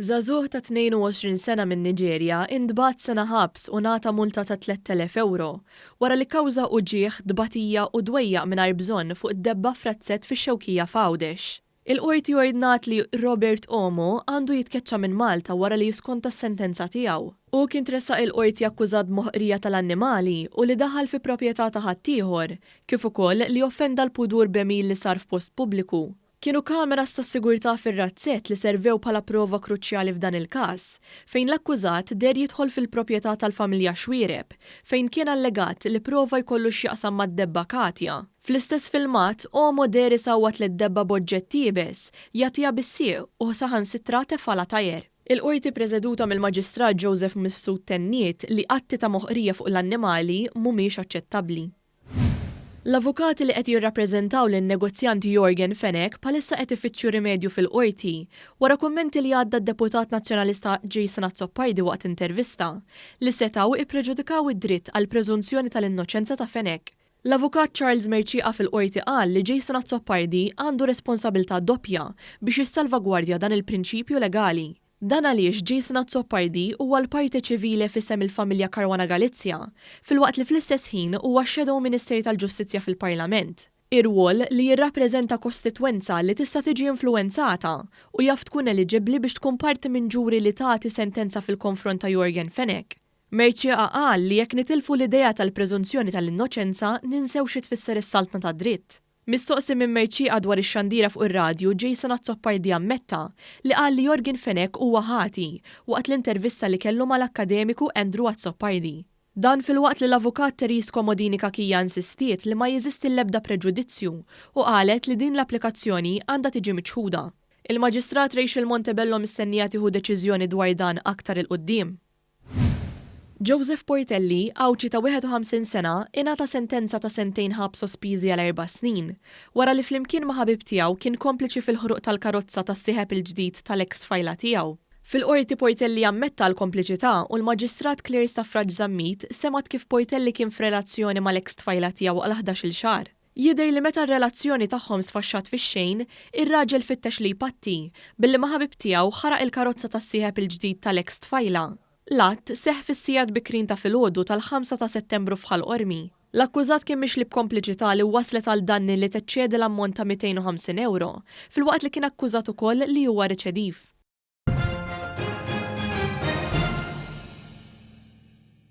Żagħżugħ ta' 22 sena min-Niġerja intbagħat sena ħabs u ngħata multa ta' 3,000 ewro wara li kkawża uġigħ, tbatija u dwejjaq mingħajr bżonn fuq debba f'razzett fix-Xewkija f'Għawdex. Il-Qorti ordnat li Robert Omo għandu jitkeċċa minn Malta wara li jiskonta s-sentenza tiegħu. Hu kien tressaq il-Qorti akkużat b'moħqrija tal-annimali u li daħal fi proprjetà ta' ħaddieħor, kif ukoll li offenda l-pudur b'għemil li sar f'post pubbliku. Kienu kameras tas-sigurtà fir-razzett li servew bħala prova kruċjali f'dan il-każ, fejn l-akkużat deher jidħol fil-proprjetà tal-familja Xuereb, fejn kien allegat li prova jkollu x'jaqsam mad-debba Katia. Fl-istess filmat, Omo deher isawwat lid-debba b'oġġett iebes, jagħtiha bis-sieq u saħansitra tefgħalha tajer. Il-Qorti preseduta mill-Maġistrat Joseph Mifsud tenniet li atti ta' moħqrija fuq l-annimali mhumiex aċċettabbli. L-avukati li qed jirrappreżentaw lin-negozjant Yorgen Fenech bħalissa qed ifittxu rimedju fil-Qorti wara kummenti li għadda d-Deputat Nazzjonalista Jason Azzopardi waqt intervista li setgħu ippreġudikaw id-dritt għall-preżunzjoni tal-innoċenza ta' Fenech. L-Avukat Charles Mercieca fil-Qorti qal li Jason Azzopardi għandu responsabilità doppja biex jissalvagwardja dan il-prinċipju legali. Dan għaliex Jason Azzopardi huwa l-parte civile f'isem il-familja Caruana Galizia, filwaqt li fl-istess ħin huwa x-Shadow Minister tal-Ġustizzja fil-Parlament. Irwol li jirrappreżenta kostitwenza li tista' tiġi influwenzata u jaf tkun eliġibbli biex tkun parti minn ġuri li tagħti sentenza fil-konfront ta' Yorgen Fenech. Mercieca qal li jekk nitilfu l-idea tal-preżunzjoni tal-innoċenza ninsew xi tfisser is-saltna tad-dritt. Mistoqsi minn Mercieca dwar ix-xandira fuq ir-radju, Jason Azzopardi ammetta li qal li Yorgen Fenech huwa ħati waqt l-intervista li kellu mal-akkademiku Andrew Azzopardi. Dan filwaqt li l-Avukat Therese Comodini Cachia insistiet li ma jeżisti l-ebda preġudizzju u qalet li din l-applikazzjoni għandha tiġi miċħuda. Il-Maġistrat Rachel Montebello mistennija tieħu deċiżjoni dwar dan aktar 'il quddiem. Joseph Portelli, Għawdxi ta' 51 sena, ingħata sentenza ta' sentejn ħabs sospiżi għal erba' snin, wara li flimkien ma' ħabib tiegħu kien kompliċi fil-ħruq tal-karozza tas-sieħeb il-ġdid tal-eks tfajla tiegħu. Fil-Qorti Portelli ammetta l-kompliċità u l-Maġistrat Claire Stafrace Zammit semgħet kif Portelli kien f'relazzjoni mal-eks tfajla tiegħu għal 11-il xahar. Jidher li meta r-relazzjoni tagħhom sfaxxat fix-xejn, ir-raġel fittex li jpatti, billi ma' ħabib tiegħu ħaraq il-karozza tas-sieħeb il-ġdid tal-eks tfajla. L-att seħħ fis-sigħat bikrin ta' filgħodu tal-ħamsa ta' Settembru f'Ħal Qormi. L-akkużat kien mixli b'kompliċità li wasslet għal danni li teċċedi l-ammont ta' 250 ewro, filwaqt li kien akkużat ukoll li huwa riċediv.